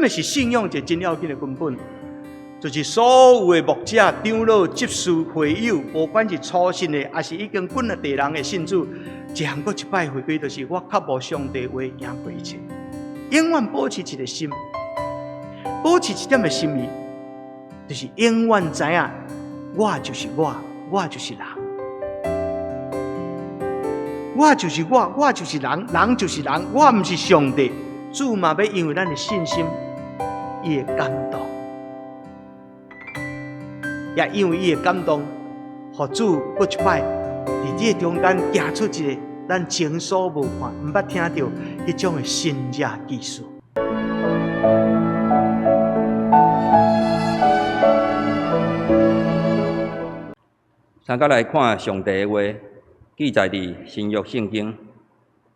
物是信仰一个真要緊的根本？就是所有的牧者、長老、執事、會友，無管是初信的，抑是已經幾若代人的信主，一項閣一擺回歸，就是我渴慕上帝話贏過一切，永遠保持一个心，保持一點的心意，就是永遠知影，我就是我，我就是人，我就是我，我就是人，人就是人，我毋是上帝。主嘛欲因為咱的信心，伊會感動。也因為伊的感動，予主閣一擺佇這個中間行出一個咱前所無看、毋捌聽著彼種的神蹟奇事。三甲來看上帝的話，記載佇新約聖經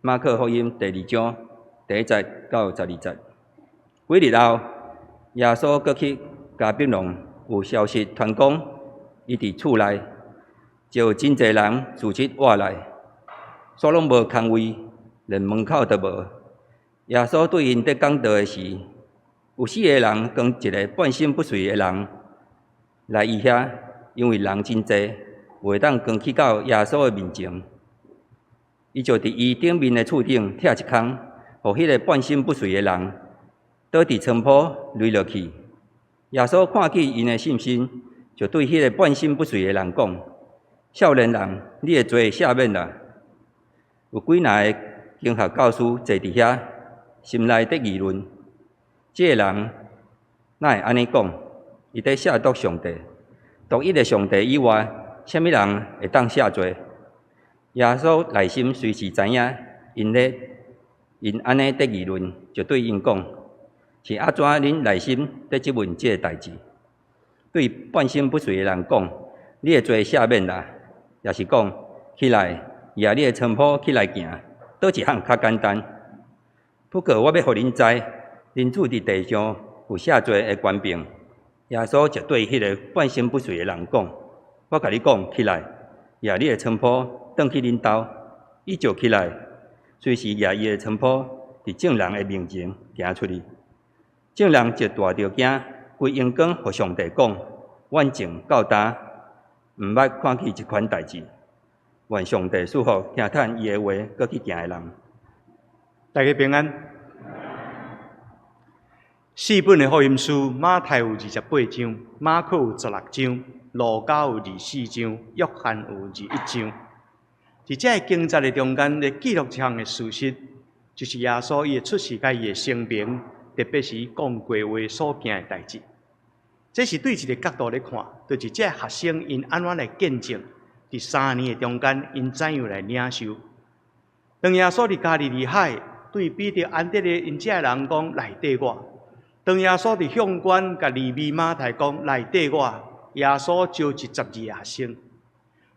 馬可福音第二章第一節到十二節。幾日後，耶穌閣去迦百農。有消息傳講，伊佇厝內，就有真濟人聚集倚來，煞攏無空位，連門口都無。耶穌對𪜶佇講道的時，有四个人扛一个半身不遂的人來伊遐，因為人真濟，袂當扛去到耶穌的面前。伊就佇伊頂面的厝頂拆一空，予彼个半身不遂的人倒佇床鋪羸落去。耶穌看見𪜶的信心，就對彼个半身不遂的人講：少年人，你的罪赦免啦。有幾若个經學教師坐佇遐，心內佇議論：這个人哪會按呢講？伊佇褻瀆上帝，獨一的上帝以外，啥物人會當赦罪？耶穌內心雖是知影𪜶咧，𪜶按呢佇議論，就對𪜶講。是按怎恁內心佇質問這个代誌？對半身不遂的人講：你的罪赦免啦，抑是講起來，攑你的床鋪起來行，佗一項較簡單？不過我欲予恁知，人子佇地上有赦罪的權柄。耶穌就對彼个半身不遂的人講：我共你講，起來，攑你的床鋪，轉去恁兜。伊就起來，隨時攑伊的床鋪，佇眾人的面前行出去。眾人就大著驚，規榮光予上帝講：阮從到今毋捌看見這款代誌。願上帝賜福聽趁伊的話閣去行的人。大家平安。四本的福音書，馬太有28章，馬可有16章，路加有24章，約翰有21章。佇這个經節的中間，咧記錄一項的事實，就是耶穌伊的出世佮伊的生平。特別是伊講過話所行的代誌，這是對一个角度來看，就是這个學生𪜶按怎來見證，佇3年的中間，𪜶怎樣來領受。當耶穌佇加利利海對彼得、安德烈𪜶這个人講來綴我，當耶穌佇向關共利未、馬太講來綴我，耶穌召集十二个學生。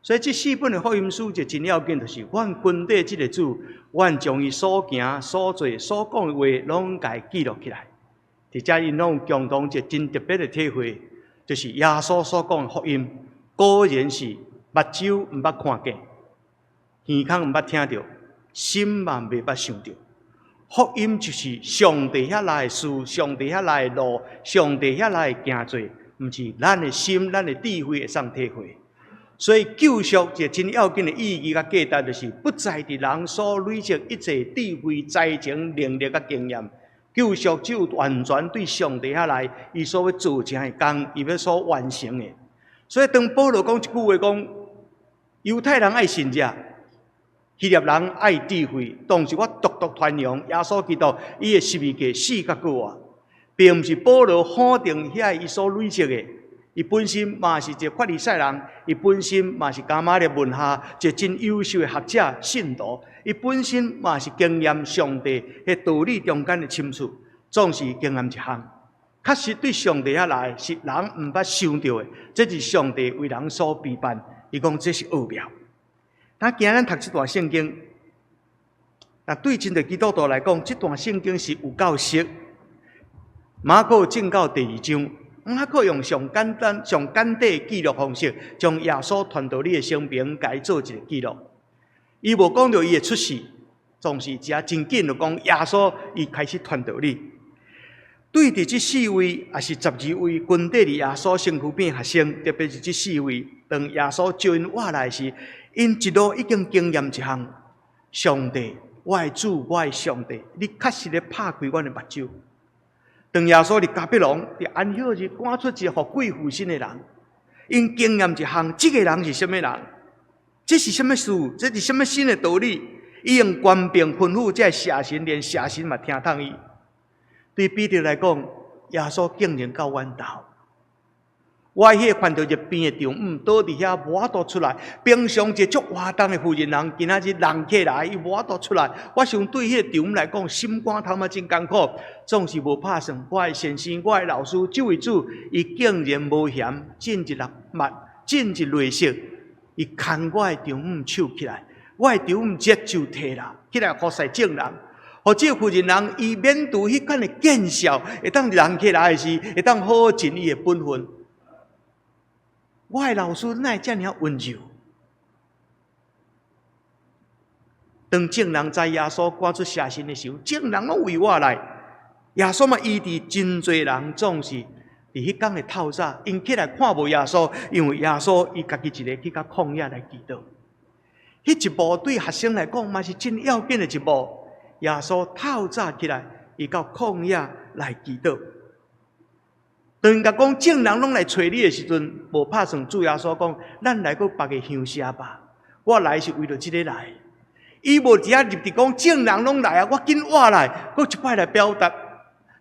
所以這四本的福音書就真要緊，就是阮跟綴這个主，阮將伊所行、所做、所講的話，攏共伊記錄起來。佇遮𪜶攏有共同一个真特別的體會，就是耶穌所講的福音，果然是目睭毋捌看見，耳孔毋捌聽著，心嘛袂捌想著。福音就是上帝遐來的事，上帝遐來的路，上帝遐來的行做，毋是咱的心、咱的智慧會當體會。所以救贖一个真要緊的意義佮價值，就是不在佇人所累積一切智慧、才情、能力佮經驗。救贖只有完全對上帝遐來，伊所欲做成的工，伊欲所完成的。所以當保羅講一句話講，猶太人愛神蹟，希臘人愛智慧，當時我獨獨傳揚耶穌基督，伊的十字架死佮復活，並毋是保羅否定遐伊所累積的。伊本身嘛是一个法利賽人，伊本身嘛是迦瑪列門下一个真優秀的學者信徒，伊本身嘛是經驗上帝彼道理中間的深處，總是經驗一項，確實對上帝遐來是人毋捌想著的，這是上帝為人所備辦。伊講這是奧妙。咱今日讀這段聖經，那對真濟基督徒來講，這段聖經是有夠熟。馬可進到第二章。馬可用上簡單、上簡短的記錄方式，將耶穌傳道理的生平共伊做一個記錄。伊無講著伊的出世，總是只真緊就講耶穌伊開始傳道理。對著這四位，抑是12位跟綴佇耶穌身軀邊學生，特別是這四位，當耶穌召𪜶活來時，𪜶一路已經經驗一項：上帝，我的主，我的上帝，你確實咧拍開阮的目睭。當耶穌佇迦百農佇安息日趕出一個予鬼附身的人，𪜶經驗一項，這個人是啥物人？這是啥物事？這是啥物新的道理？伊用權柄吩咐這个邪神，連邪神嘛聽從伊。對彼得來講，耶穌竟然到阮兜。我彼個犯著熱病的丈母倒佇遐無法度出來。平常一個足活動的婦人人，今仔日人客來，伊無法度出來。我想對彼個丈母來講，心肝頭嘛真艱苦，總是無拍算。我的先生，我的老師，這位主，伊竟然無嫌浸一粒襪，浸一淚色，伊牽我的丈母手起來，我的丈母熱就退啦，起來服侍眾人。予這個婦人人，伊免除彼款的見笑，會當人客來時，會當好好盡伊的本分。我的老師哪會遮爾仔溫柔？當眾人知耶穌趕出邪神的時候，眾人攏圍倚來。耶穌嘛醫治真濟人，總是佇彼工的透早，𪜶起來看無耶穌，因為耶穌伊家己一个去到曠野來祈禱。彼一步對學生來講嘛是真要緊的一步。耶穌透早起來，伊到曠野來祈禱。當𪜶共講眾人攏來揣你的時陣，無拍算主耶穌講，咱來閣別个鄉社吧。我來是為著這个來。伊無佇遐入佇講眾人攏來啊，我緊活來，閣一擺來表達，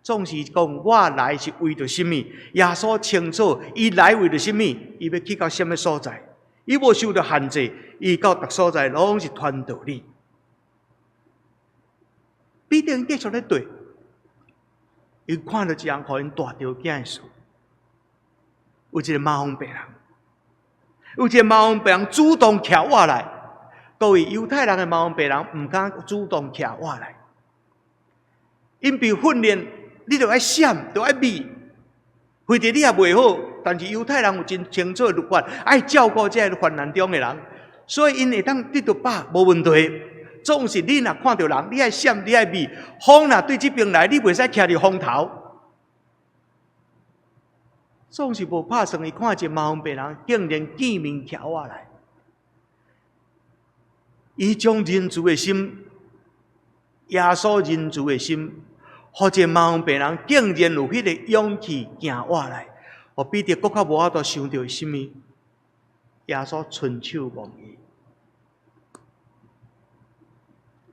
總是講我來是為著啥物？耶穌清楚，伊來為著啥物？伊欲去到啥物所在？伊無受著限制，伊到逐所在攏是傳道理。彼得繼續咧對，伊看著一項予𪜶大著驚的事，有一个麻風病人，有一个麻風病人主動徛倚來。各位猶太人的麻風病人毋敢主動徛倚來，𪜶被訓練，你著愛閃，著愛避，非得你也袂好。但是猶太人有真清楚的律法，愛照顧這个患難中的人，所以𪜶會當得著飽，無問題。總是你若看著人，你愛閃，你愛避。風若對這邊來，你袂使徛佇風頭。總是無拍算，伊看一个麻風病人，竟然見面徛倚來。伊將仁慈的心，耶穌仁慈的心，予這个麻風病人竟然有彼個勇氣行倚來，予彼得閣較無法度想著是啥物？耶穌伸手摸伊。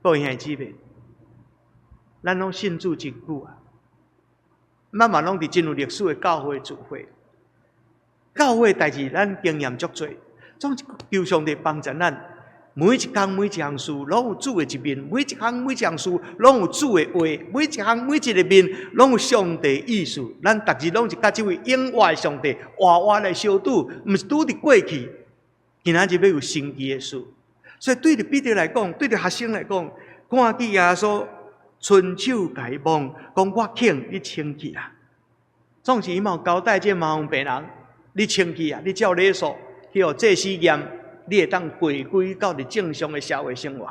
各位兄弟姊妹，咱攏信主真久啊，咱嘛攏佇真有歷史的教會聚會，教會代誌咱經驗足濟，總是求上帝幫助咱，每一工每一項事攏有主的一面，每一項每一項事攏有主的話，每一項每一個面攏有上帝意思。咱逐日攏是佮這位永活的上帝活活來相拄，毋是拄佇過去。今仔日欲有神奇的事。所以對著彼得來講，對著學生來講，看見耶穌伸手共伊摸，講我肯，你清氣啦。總是伊嘛有交代這麻風病人，你清氣啊，你照禮數去予祭司驗，你會當回歸到佇正常的社會生活。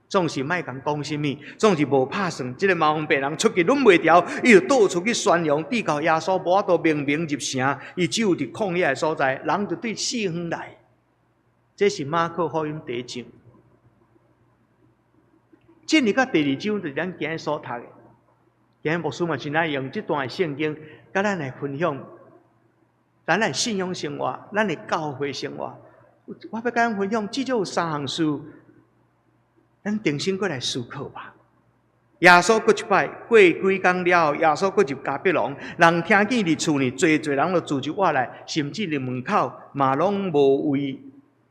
總是莫共講啥物，總是無拍算。這个麻風病人出去攏袂牢，伊就到處去宣揚，直到耶穌無法度明明入城，伊只有佇曠野的所在，人就對四方來。這是馬可福音第一章，進入到第二章，就是咱今日所讀的。今日牧師嘛真愛用這段聖經，佮咱來分享，咱的信仰生活，咱的教會生活。我欲佮咱分享，至少有三項事，咱重新閣來思考吧。耶穌閣一擺過幾工了後，耶穌閣入迦百農，人聽見佇厝裡，濟濟人就聚集倚來，甚至連門口嘛攏無位。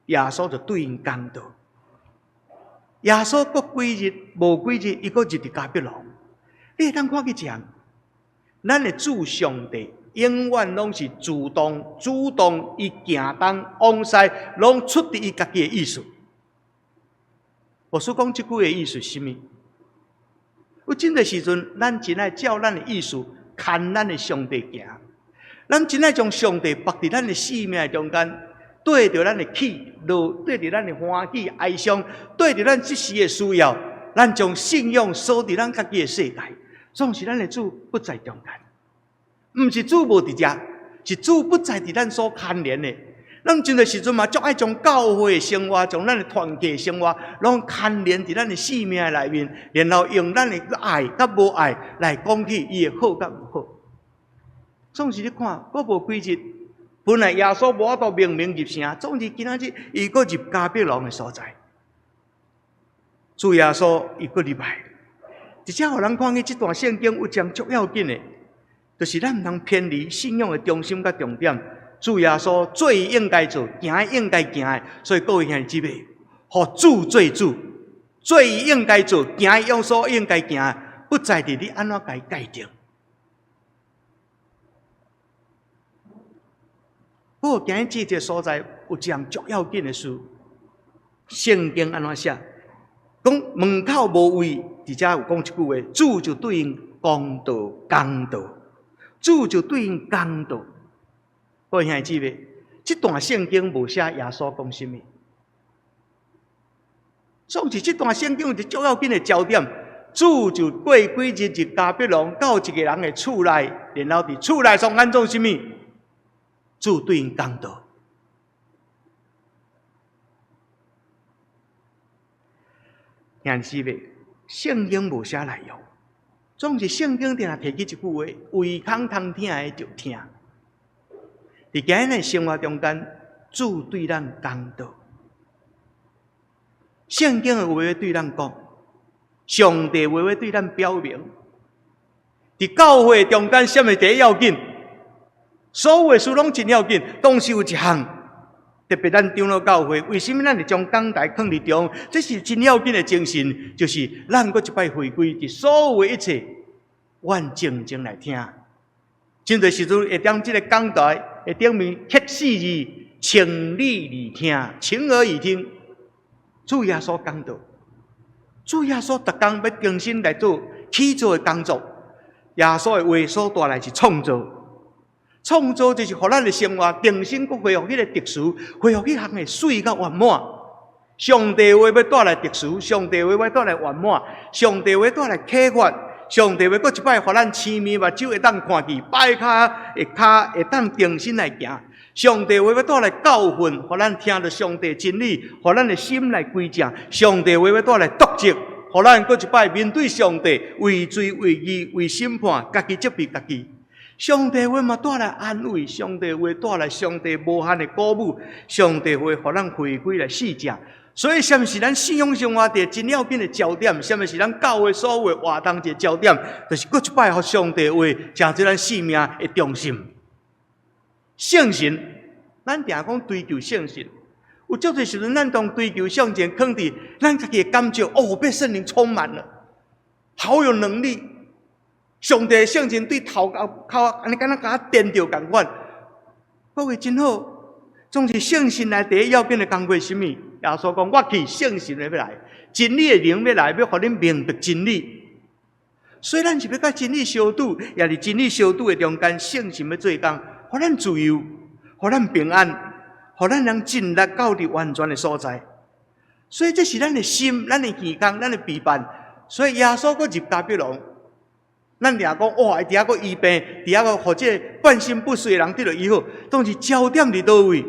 耶穌就對𪜶講道。耶穌閣幾日無幾日，伊閣入佇迦百農。你會當看見一項，咱的主上帝永遠攏是主動、主動，伊行東往西，攏出佇伊家己的意思。牧師講這句的意思是啥物？有真濟時陣，咱真愛照咱的意思，牽咱的上帝行。咱真愛將上帝縛佇咱的生命中間。對著咱的喜樂，對著咱的歡喜、哀傷，對著咱這時的需要，咱將信仰鎖佇咱家己的世界。總是咱的主不在中間，毋是主無佇遮，是主不在佇咱所牽連的。咱真濟時陣嘛，足愛將教會的生活，將咱的團契生活，攏牽連佇咱的生命的內面，然後用咱的愛佮無愛來講起伊的好佮毋好。總是你看，閣無幾日，本來耶穌無法度明明入城，總是今仔日伊閣入迦百農的所在。主耶穌伊閣入來，而且予人看見這段聖經有一項足要緊的，就是咱毋通偏離信仰的中心佮重點。主耶穌做伊應該做，行伊應該行的，所以各位兄弟姊妹，予主做主，做伊應該做，行伊所應該行的，不在佇你按怎共伊界定。不過今日這個所在有一項足要緊的事，聖經按怎寫？講門口無位，佇遮有講一句話：主就對𪜶講道講道，主就對𪜶講道。各位兄弟姊妹，這段聖經無寫耶穌講啥物，總是這段聖經有一個足要緊的焦點。主就過幾日入迦百農到一個人的厝內，然後佇厝內創按創啥物？主對𪜶講道。兄弟姊妹，聖經無寫內容，總是聖經定定提起一句話：胃空通聽的就聽。佇今日的生活中間，主對咱講道，聖經的話欲對咱講，上帝話欲對咱表明。佇教會中間，啥物第一要緊？所有的事攏真要緊，但是有一項特別，咱長老教會為啥物咱會將講台囥佇中？這是真要緊的精神，就是咱閣一擺回歸，佇所有的一切，阮靜靜來聽。真濟時陣會將這個講台的頂面刻四字，清理耳聽，清耳以聽。主耶穌講道，主耶穌逐工欲重新來做起做的工作。耶穌的話所帶來是創造，創造就是予咱的生活重新閣恢復彼個特殊，恢復彼項的媠佮圓滿。上帝話欲帶來特殊，上帝話欲帶來圓滿，上帝話帶來啟發。上帝話閣一擺，予咱青面目睭會當看見，擺跤會跤會當重新來行。上帝話欲帶來教訓，予咱聽著上帝真理，予咱的心來歸正。上帝話欲帶來督責，予咱閣一擺面對上帝，為罪為義為審判，家己責備家己。上帝話嘛帶來安慰，上帝話帶來上帝無限的鼓舞，上帝話予咱回歸來四正。所以，啥物是咱信仰生活一個真要緊的焦點？啥物是咱教會所有的活動一個焦點？就是閣一擺，予上帝話成做咱生命的中心。聖神，咱定講追求聖神，有足濟時陣，咱當追求聖神，囥佇咱家己的感覺，哦，被聖靈充滿了，好有能力。上帝聖神對頭殼殼按呢敢若共我電著仝款。各位真好，總是聖神來第一要緊的工課是啥物？耶穌講：我去，聖神會欲來，真理的靈欲來，欲予恁明白真理。所以咱是欲佮真理相拄，也佇真理相拄的中間，聖神欲做工，予咱自由，予咱平安，予咱能盡力到佇完全的所在。所以這是咱的心，咱的耳孔，咱的陪伴。所以耶穌閣入迦百農。咱定講哇，伊佇遐閣醫病，佇遐閣予這個半身不遂的人得著醫好，當時焦點佇佗位？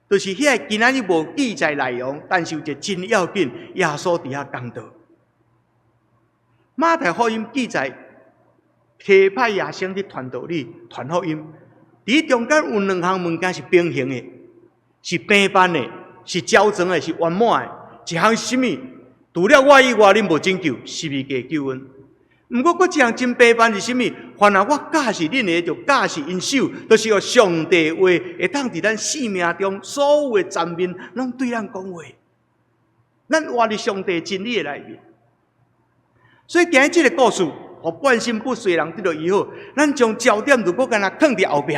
就是遐個今仔日無記載內容，但是有一個真要緊，耶穌佇遐講道。馬太福音記載，提派耶穌去傳道理、傳福音。佇中間有兩項物件是平行的，是平凡的，是交成的，是圓滿的。一項是啥物？除了我以外，恁無拯救，十字架救恩。毋過，閣一項真平凡是啥物？凡若我教示恁的，就教示𪜶守，就是予上帝話會當佇咱生命中所有的層面，攏對咱講話。咱活佇上帝真理的內面。所以，今日這個故事，予半身不遂的人得著醫好。咱將焦點如果干焦囥佇後壁，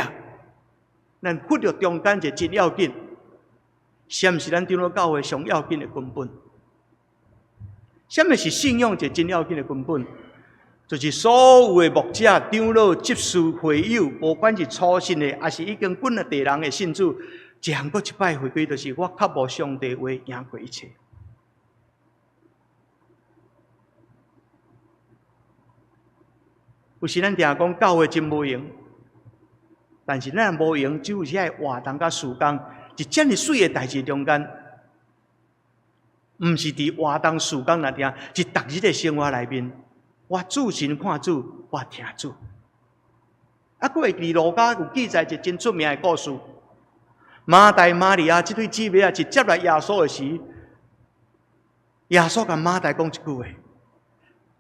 咱忽略中間一個真要緊，啥物是咱長老教會上要緊的根本？啥物是信仰一個真要緊的根本？就是所有的牧者、長老、執事、會友，無管是初信的，抑是已經滾了地人的信主，一項閣一擺回歸，就是我渴慕上帝話贏過一切。有時咱定講教會真無閒，但是咱無閒，只有遐活動佮時間，佇遮爾媠的代誌中間，毋是佇活動時間內定，佇逐日的生活內面，我注神看主，我聽主。啊，閣會佇路加有記載一個真出名的故事。馬大、瑪利亞這對姊妹啊，一接來耶穌的時，耶穌共馬大講一句話：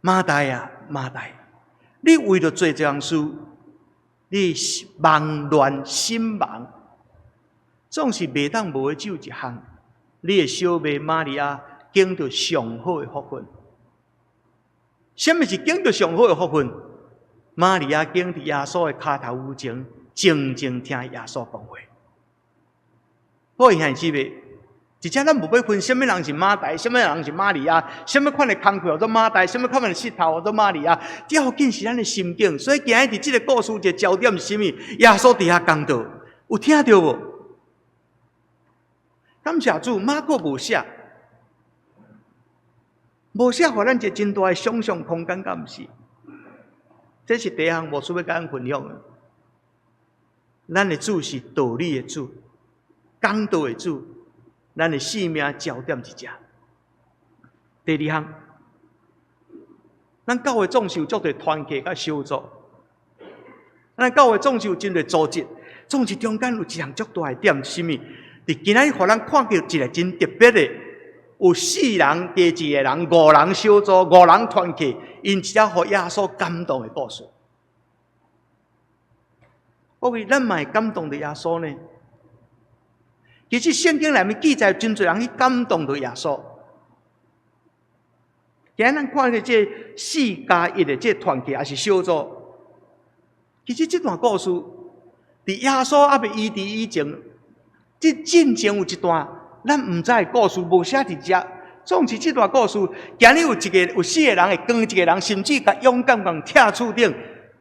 馬大啊，馬大，你為著做這項事，你忙亂心忙，總是袂當無的只有一項。你的小妹瑪利亞揀著上好的福分。啥物是揀著上好的福分？瑪利亞揀佇耶穌的跤頭前，靜靜聽耶穌講話。各位兄弟姊妹，而且咱無欲分啥物人是馬大，啥物人是瑪利亞，啥物款的工課號做馬大，啥物款的穡頭號做瑪利亞，要緊是咱的心境。所以今日佇這个故事一个焦點是啥物？耶穌佇遐講道，有聽著無？感謝主，馬可無寫，無寫，予咱一個真大的想象空間，敢毋是？這是第一項牧師欲共咱分享的。咱的主是道理的主，講道的主，咱的生命焦點佇遮。第二項，咱教會總是有足濟團契佮小組，咱教會總是有真濟組織，總是中間有一項足大的點是啥物？佇今仔日，予咱看著一个真特別的，有四人加一个人，五人小組，五人團契，𪜶一個予耶穌感動的故事。各位，咱嘛會感動著耶穌呢？其實聖經內面記載真濟人去感動著耶穌。今日咱看著這4加1的這團契，抑是小組，其實這段故事，佇耶穌猶未醫治以前，這進前有一段咱毋知的故事，無寫佇遮。總是這段故事，今日有一个有四个人會扛一个人，甚至共勇敢共拆厝頂。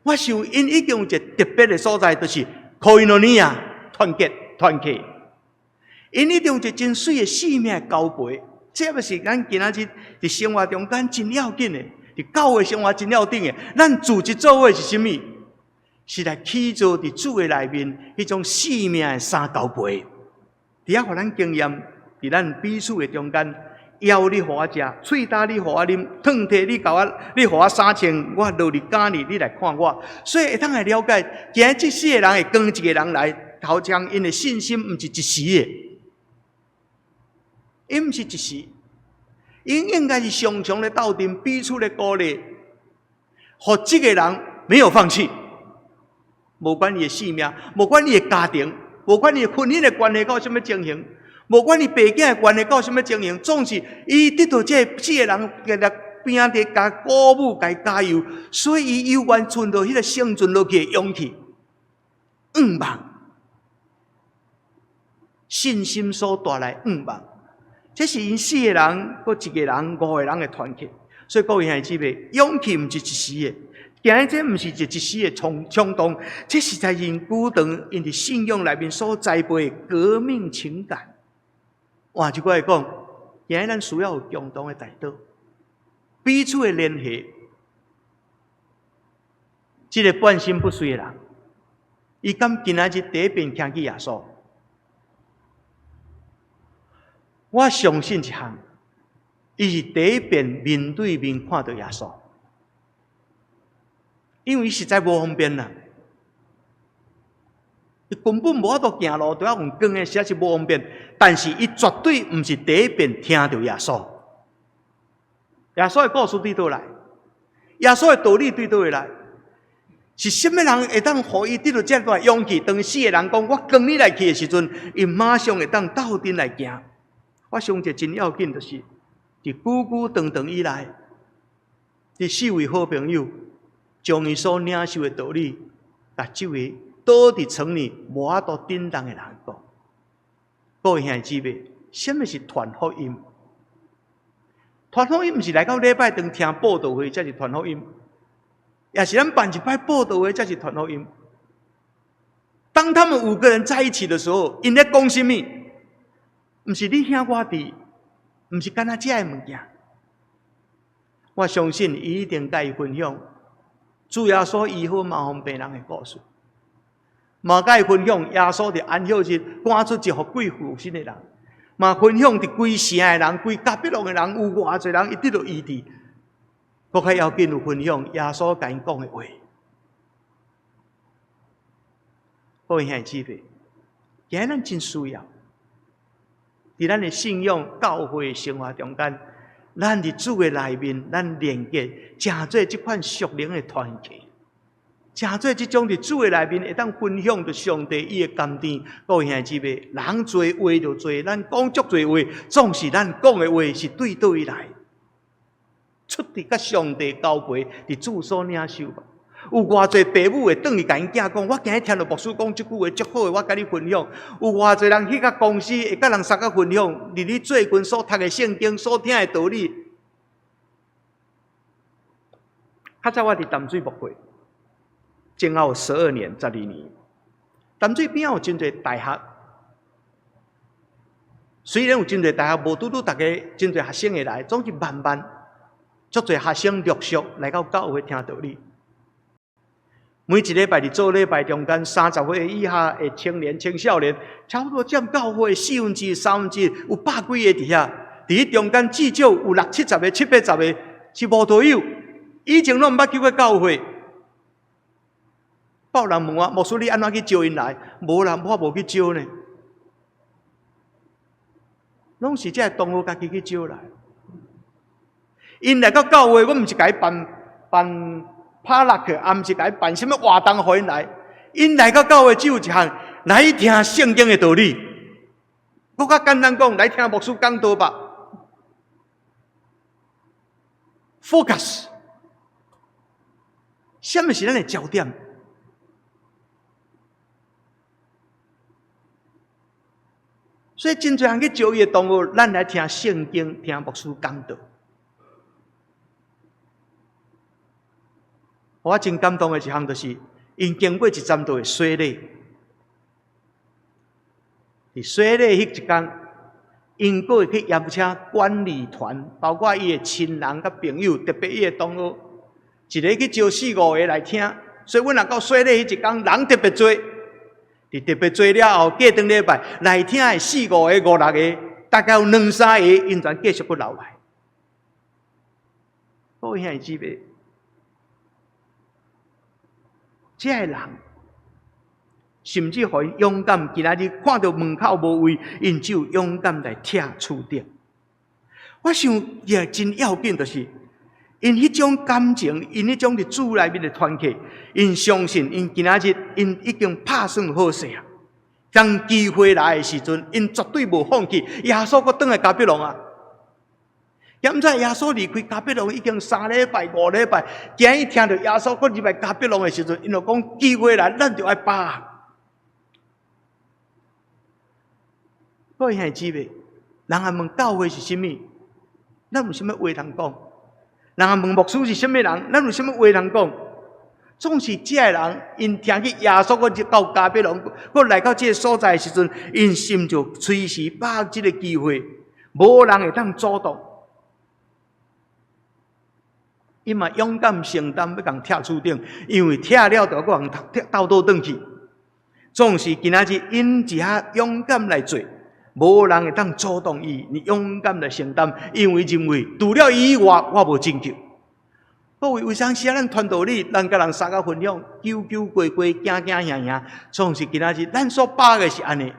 我想𪜶已經有一个特別的所在，就是 koinonia 團結團契。𪜶一定有一個真媠的生命的交陪，這個是咱今仔日佇生活中間真要緊的，佇教會生活真要緊的。咱組織做伙是啥物？是來起造佇主的內面彼種生命的相交陪。佇遐予咱經驗，佇咱彼此的中間，枵你予我食，喙焦你予我啉，褪體你共我，你予我衫穿，我落佇監裡，你來看我。所以會當來了解，今日這四個人會扛一個人來，頭前𪜶的信心毋是一時的。𪜶毋是一時，𪜶應該是常常咧鬥陣，彼此咧鼓勵，予這个人沒有放棄。無管伊的性命，無管伊的家庭，無管伊的婚姻的關係到啥物情形，無管伊爸囝的關係到啥物情形，總是伊得到這四个人佇咧邊仔佇共鼓舞、共加油，所以伊猶原存著彼个生存落去的勇氣、向望、信心所帶來向望。這是𪜶四個人，閣一個人、五個人的團契。所以各位兄弟姊妹，勇氣毋是一時的，今日這毋是一時的衝衝動，這實在𪜶久長𪜶佇信仰內面所栽培的革命情感。換一句話講，今日咱需要有共同的代禱，彼此的聯繫。這个半身不遂的人，伊敢今仔日第一遍聽見耶穌？我相信一項，伊是第一遍面對面看著耶穌，因為伊實在無方便啦，伊根本無法度行路，都要用扛的，實在是無方便。但是伊絕對毋是第一遍聽著耶穌。耶穌的故事對佗來？耶穌的道理對佗位來？是啥物人會當予伊得著遮大勇氣？當四个人講我扛你來去的時陣，伊馬上會當鬥陣來行。我想一个真要緊，就是佇久久長長以來，佇四位好朋友將伊所領受的道理，共這位倒佇床裡無法度振動的人講。各位兄弟姊妹，啥物是傳福音？傳福音毋是來到禮拜堂聽佈道會才是傳福音，也是咱辦一擺佈道會才是傳福音。當他們五個人在一起的時候，𪜶咧講啥物？毋是你兄我弟，毋是干焦這个物件。我相信伊一定共伊分享。主耶穌醫好麻風病人的故事，嘛共伊分享耶穌佇安息日趕出一予鬼附身的人，嘛分享佇規城的人、規迦百農的人有偌濟人伊得著醫治。閣較要緊有分享耶穌共𪜶講的話。各位兄弟姊妹，今日咱真需要，佇咱的信仰教會生活中間，咱佇主的內面，咱連結，成做這款屬靈的團契，成做這種佇主的內面會當分享著上帝伊的甘甜。各位兄弟姊妹，人濟話就濟，咱講足濟話，總是咱講的話是對佗位來，出佇佮上帝交陪，佇主所領受吧。有偌濟爸母會轉去共𪜶囝講，我今日聽著牧師講這句話足好的，我共你分享。有偌濟人去到公司會佮人相佮分享，佇你最近所讀的聖經、所聽的道理。較早我佇淡水牧會，前後12年、12年，淡水邊仔有真濟大學，雖然有真濟大學，無拄拄逐家真濟學生會來，總是慢慢足濟學生陸續來到教會聽道理。每一禮拜佇做禮拜中間，30歲以下的青年、青少年，差不多佔教會四分之一、三分之一，有百幾個佇遐。佇彼中間至少有六七十个、七八十个是無道友，以前攏毋捌去過教會。有人問我，牧師你按怎去招𪜶來？無啦，我無去招呢，攏是這个同學家己去招來。𪜶來到教會，我毋是共伊辦辦。拍落去，也毋是共伊辦啥物活動，予𪜶來。𪜶來到教會只有一項，來聽聖經的道理。閣較簡單講，來聽牧師講道吧。Focus，啥物是咱的焦點？所以真濟人去招伊的同學，咱來聽聖經，聽牧師講道。我真感動的一項就是，𪜶經過一站就會洗禮。佇洗禮彼一工，𪜶閣會去邀請管理團，包括伊的親人佮朋友，特別伊的同學，一个去招四五个來聽。所以，阮若到洗禮彼一工，人特別濟。佇特別濟了後，過轉禮拜來聽的四五個、五六个，大概有兩三个，𪜶全繼續閣留來。各位兄弟姊妹，這个人甚至予𪜶勇敢，今仔日看著門口無位，𪜶只有勇敢來拆厝頂。我想也真要緊，就是𪜶彼種感情，𪜶彼種佇主內面的團契，𪜶相信𪜶今仔日𪜶已經拍算好勢啊。當機會來的時陣，𪜶絕對無放棄。耶穌閣轉來迦百農啊！敢知耶穌離開迦百農已經三禮拜、五禮拜，今日聽著耶穌閣入來迦百農的時陣，𪜶就講機會來，咱就愛把握。各位兄弟姊妹，人若問教會是啥物，咱有啥物話通講？人若問牧師是啥物人，咱有啥物話通講？總是這个人，𪜶聽見耶穌閣入到迦百農，閣來到這个所在的時陣，𪜶心就隨時把握這个機會，無人會當阻擋。伊嘛勇敢承擔欲共拆厝頂，因為拆了就閣共拆倒倒轉去。總是今仔日𪜶一下勇敢來做，無人會當阻擋伊。你勇敢來承擔，因為認為除了伊以外，我無拯救。各位，有當時啊，咱傳道理，咱佮人相佮分享，糾糾結結，驚驚嚇嚇，總是今仔日咱所把握的是按呢。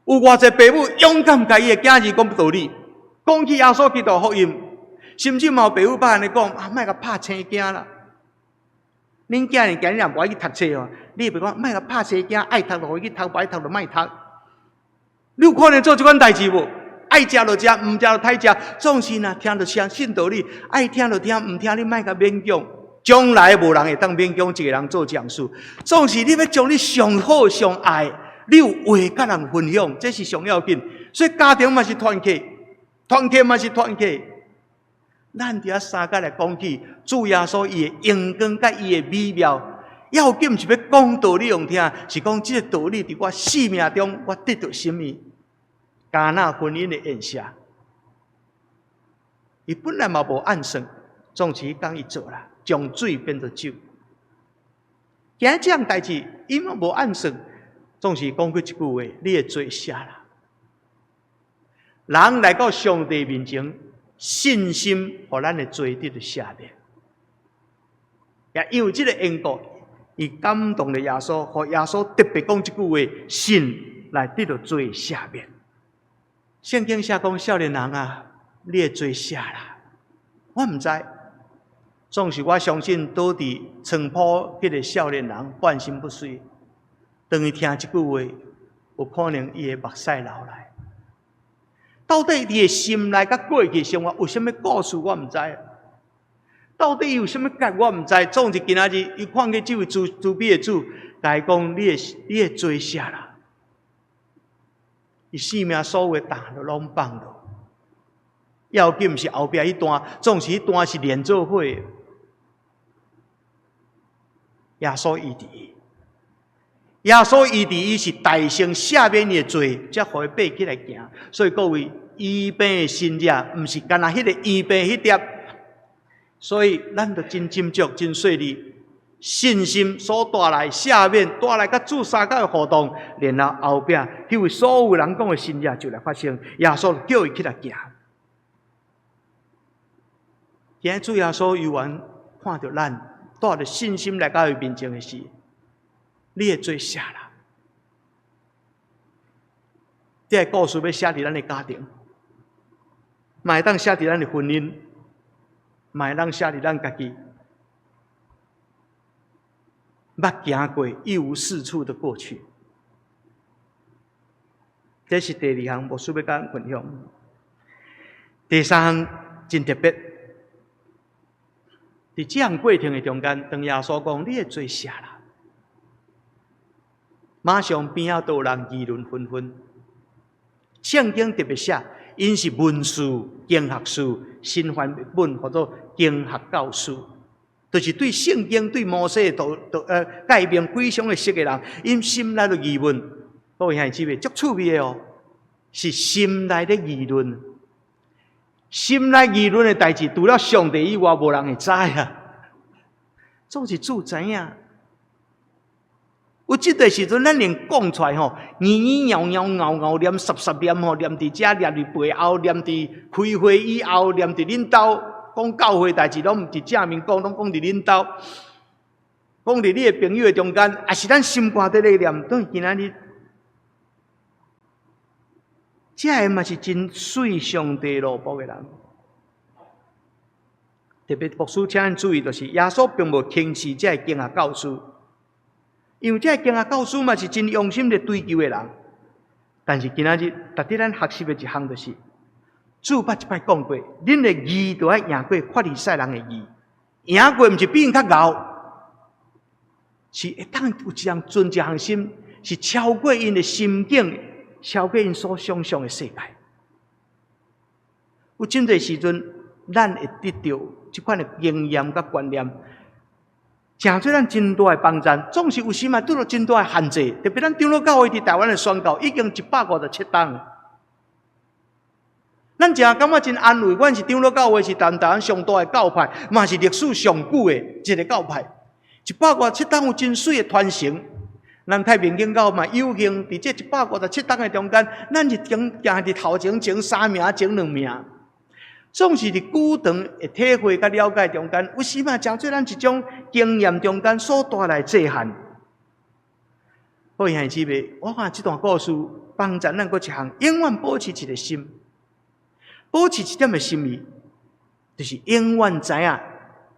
有偌濟爸母勇敢共伊的囝兒講道理，講起耶穌基督福音。甚至嘛有爸母捌按呢講，啊，莫共拍生囝啦！恁囝兒今日若無愛去讀冊哦，你會袂講莫共拍生囝，愛讀就予伊去讀，無愛讀就莫讀。你有可能做這款代誌無？愛食就食，毋食就刣食。總是若聽著相信道理，愛聽就聽，毋聽你莫共勉強。將來無人會當勉強一个人做講師。總是你欲將你上好上愛，你有話佮人分享，這是上要緊。所以家庭嘛是團契，團契嘛是團契。咱佇遐相佮來講起主耶穌伊的榮光佮伊的美妙，要緊毋是欲講道理予聽，是講這个道理佇我生命中我得著啥物。迦拿婚姻的宴席，伊本來嘛無按算，總是彼工伊做啦，將水變做酒。今日這項代誌，伊嘛無按算，總是講過一句話：你的罪赦啦。人來到上帝面前，信心予咱的罪得著赦免。也因為這個緣故，伊感動了耶穌，予耶穌特別講這句話：信來得著罪赦免。聖經寫講，少年人啊，你的罪赦啦。我毋知，總是我相信，倒佇床鋪彼個少年人半身不遂，當伊聽這句話，有可能伊的目屎流來。到底伊的心內佮過去生活有啥物故事，我毋知。到底伊有啥物結，我毋知。總之今仔日，伊看見這位慈慈悲的主，共伊講：你的罪赦啦。伊性命所有的擔都攏放落。要緊毋是後壁彼段，總是彼段是連做伙的。耶穌醫治伊，耶穌醫治伊是代先赦免伊的罪，才予伊爬起來行。所以各位，醫病的神跡，毋是干焦彼個醫病彼粒。所以咱著真斟酌、真細膩，信心所帶來赦免，帶來佮主相佮的互動，然後後壁彼位所有人講的神跡就來發生。耶穌叫伊起來行。今日主耶穌猶原看著咱，帶著信心來到伊面前的時，你的罪赦啦。這个故事欲寫佇咱的家庭，嘛會當寫佇咱的婚姻，嘛會當寫佇咱家己。捌行過一無是處的過去，這是第二項牧師欲共咱分享。第三項真特別，佇這項過程的中間，當耶穌講你的罪赦啦，馬上邊仔都有人議論紛紛。聖經特別寫，𪜶是文士、經學士、新翻譯本號做經學教師，就是對聖經、對摩西的道道誡命非常的熟的人，𪜶心內就疑問，各位兄弟姊妹，足趣味的哦，是心內咧議論，心內議論的代誌，除了上帝以外，無人會知啊。總是主知影。有這個時陣，咱連講出來吼，咿咿拗拗、拗拗念、濕濕念吼，念佇遮，念佇背後，念佇開會以後，念佇恁兜講教會代誌，攏毋是正面講，攏講佇恁兜，講佇你的朋友的中間，抑是咱心肝底咧念，等於今仔日，這个嘛是真媠上帝奴僕的人。特別牧師請咱注意，就是耶穌並無輕視這个經學教師。因為這个經學教師嘛是真用心咧追求的人，但是今仔日，值得咱學習的一項就是，主捌一擺講過，恁的義著愛贏過法利賽人的義，贏過毋是比𪜶較𠢕，是會當有一項存一項心，是超過𪜶的心境，超過𪜶所想像的世界。有真濟時陣，咱會得著這款的經驗佮觀念。誠做咱真大的幫助，總是有時嘛拄著真大的限制。特別咱長老教會佇台灣的宣教已經157冬。咱誠感覺真安慰，阮是長老教會，是台灣上大的教派，嘛是歷史上久的一个教派。157冬有真媠的傳承。咱太平景教嘛有幸佇這一百五十七冬的中間，咱是行行佇頭前前三名、前兩名。總是佇久長的體會佮了解中間，有時嘛誠做咱一種經驗中間所帶來震撼。各位兄弟姊妹，我看這段故事幫助咱閣一項，永遠保持一个心，保持一點的心意，就是永遠知影，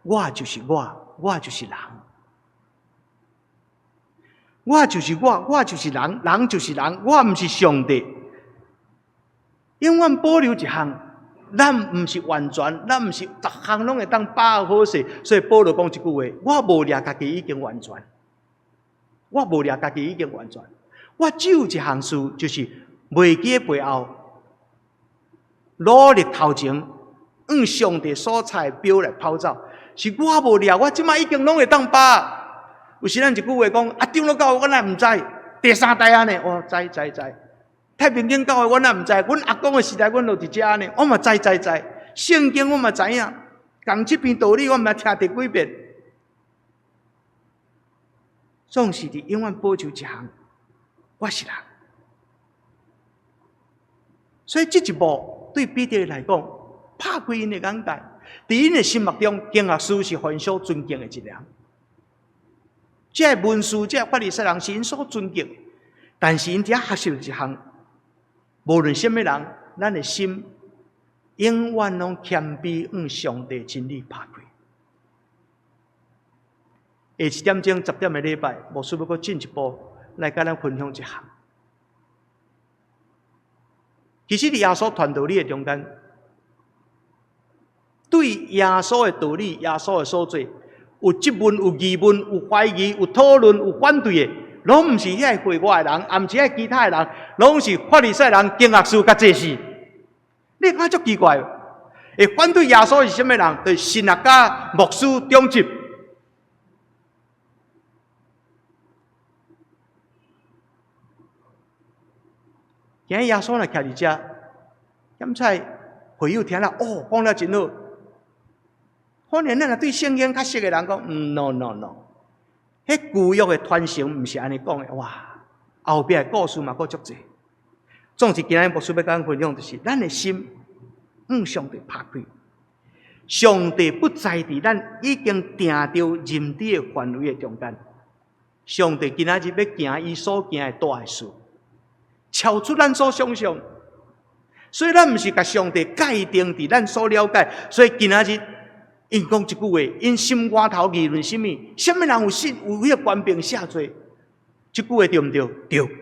我就是我，我就是人，我就是我，我就是人，人就是人，我毋是上帝。永遠保留一項。咱毋是完全，咱毋是逐項攏會當把握好勢，所以保羅講一句話：我無掠家己已經完全，我無掠家己已經完全，我只有一項事，就是袂記背後，努力頭前，向上帝所裁的標來跑走。是我無掠，我這擺已經攏會當把握。有時咱一句話講：啊，長老教會我哪毋知？第三代按呢？我知知知。太平景教會我哪毋知？阮阿公的時代，阮就佇遮呢，我嘛知知知。聖經我嘛知影，仝這篇道理我毋知聽第幾遍。總是佇永遠保守一項，我是人。所以這一幕對彼得來講，拍開𪜶的眼界，佇𪜶的心目中，經學士是予𪜶所尊敬的一個人。這个文士、這个法利賽人是𪜶所尊敬的，但是𪜶佇遐學習一項，無論啥物人，咱的心永遠攏謙卑，向上帝真理拍開。下一點鐘10點的禮拜，牧師欲閣進一步來佮咱分享一項。其實，佇耶穌傳道理的中間，對耶穌的道理、耶穌的所做，有質問、有疑問、有懷疑、有討論、有反對的，攏毋是遐會外的人，也毋是遐其他的人，攏是法利賽人、經學士佮祭司。你感覺足奇怪？會反對耶穌是啥物人？就是神學家、牧師、長執。今日耶穌若徛佇遮，檢采會友聽了，哦，講了真好。可能咱若對聖經較熟的人講，嗯，no no no，彼舊約的傳承毋是按呢講的，哇，後壁的故事嘛閣足濟。總之，今日牧師欲佮咱分享，就是咱的心向上帝拍開，上帝不在佇咱已經定著認知的範圍的中間。上帝今仔日欲行伊所行的大事。超出咱所想象，所以咱毋是共上帝界定佇咱所了解。所以今仔日，𪜶講一句話，𪜶心肝頭議論啥物？啥物人有信有彼个權柄赦罪？這句話對毋對？對。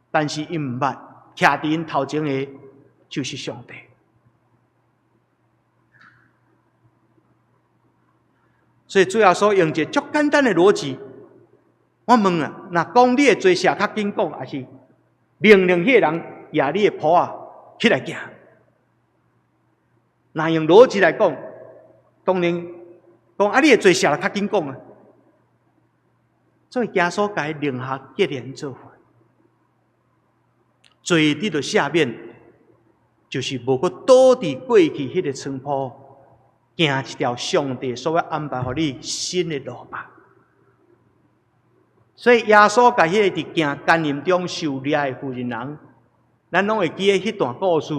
但是𪜶毋捌，徛佇𪜶頭前的，就是上帝。所以主耶穌用一个足簡單的邏輯。我問啊，若講你的罪赦較緊講，抑是命令彼个人攑你的抱仔起來行？若用邏輯來講，當然講啊，你的罪赦較緊講啊。所以耶穌共伊靈學結連做伙，罪得著赦免，就是無閣倒佇過去彼個床鋪，行一條上帝所欲安排予你新的路吧。所以耶穌共彼個佇行姦淫中受掠的婦人人，咱攏會記得彼段故事。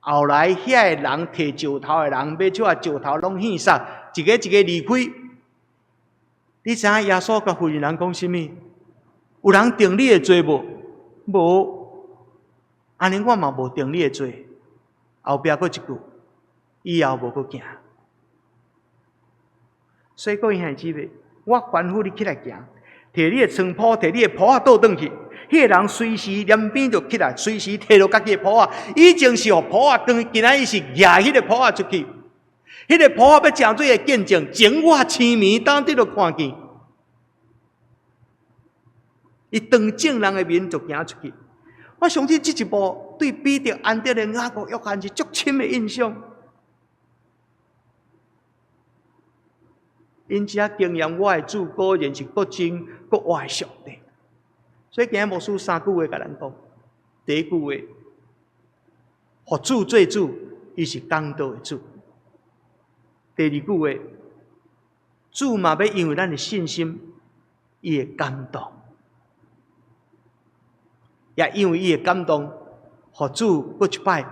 後來遐个人提石頭的人，欲將石頭攏獻殺，一个一个離開。你知影耶穌共婦人人講啥物？有人定你的罪無？無。按呢我嘛無定你的罪。後壁閣一句，以後無閣行。所以各位兄弟姊妹，我吩咐你起來行。提你的床鋪，提你的抱仔倒轉去。彼个人隨時連邊就起來，隨時提著家己的抱仔。以前是予抱仔扛，今仔伊是攑彼個抱仔出去。彼個抱仔欲成做的見證，前我清明當佇就看見。伊當眾人的面就行出去。我相信這一幕對彼得、安德烈、雅各、約翰是足深的印象。𪜶這經驗，我的主果然是閣真閣活的上帝。所以今日牧師三句話共咱講：第一句話，予主做主，伊是公道的主；第二句話，主嘛欲因為咱的信心，伊會感動，也因為伊會感動，予主閣一擺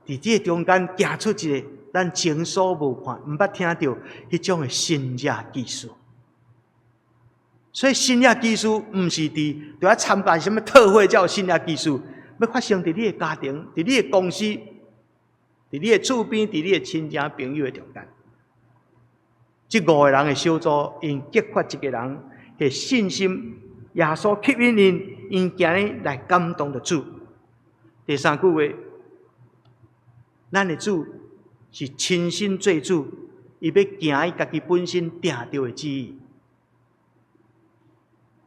佇這个中間行出一个咱前所無看、毋捌聽著彼種的神蹟奇事。所以神蹟奇事毋是佇著愛參加啥物特會才有神蹟奇事，欲發生佇你的家庭、佇你的公司、佇你的厝邊、佇你的親情朋友的中間。這五個人的小組，𪜶激發一個人的信心，耶穌吸引𪜶，𪜶今日來感動著主。第三句話，咱的主是親身做主，伊欲行伊家己本身定著的旨意。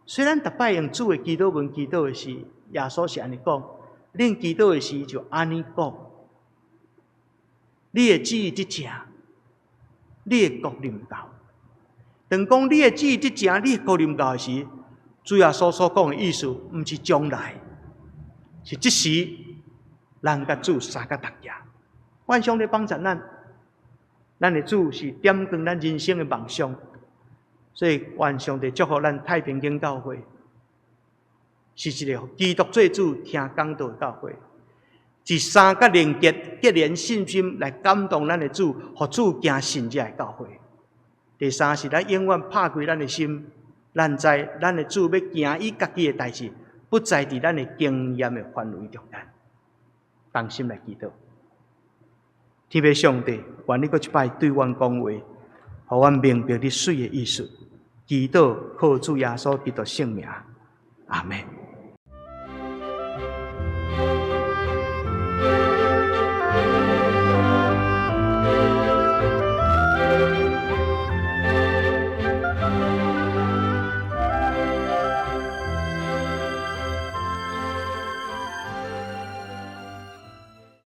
雖然逐擺用主的祈禱文祈禱的時，耶穌是按呢講：恁祈禱的時就按呢講，你的旨意得成，你的國臨到。當講你的旨意得成，你的國臨到的時，主耶穌所講的意思，毋是將來，是這時，咱佮主相佮同行。願上帝幫助咱，咱的主是點光咱人生的夢想。所以願上帝祝福咱太平間教會，是一个基督做主聽講道的教會。是三角連結、結連信心來感動咱的主，予主行神蹟的教會。第三是咱永遠拍開咱的心，咱知咱的主欲行伊家己的代誌，不在佇咱的經驗的範圍中間。同心來祈禱，天父上帝，願你閣一擺對阮講話，予阮明白你媠的意思。祈禱靠主耶穌基督聖名，阿門。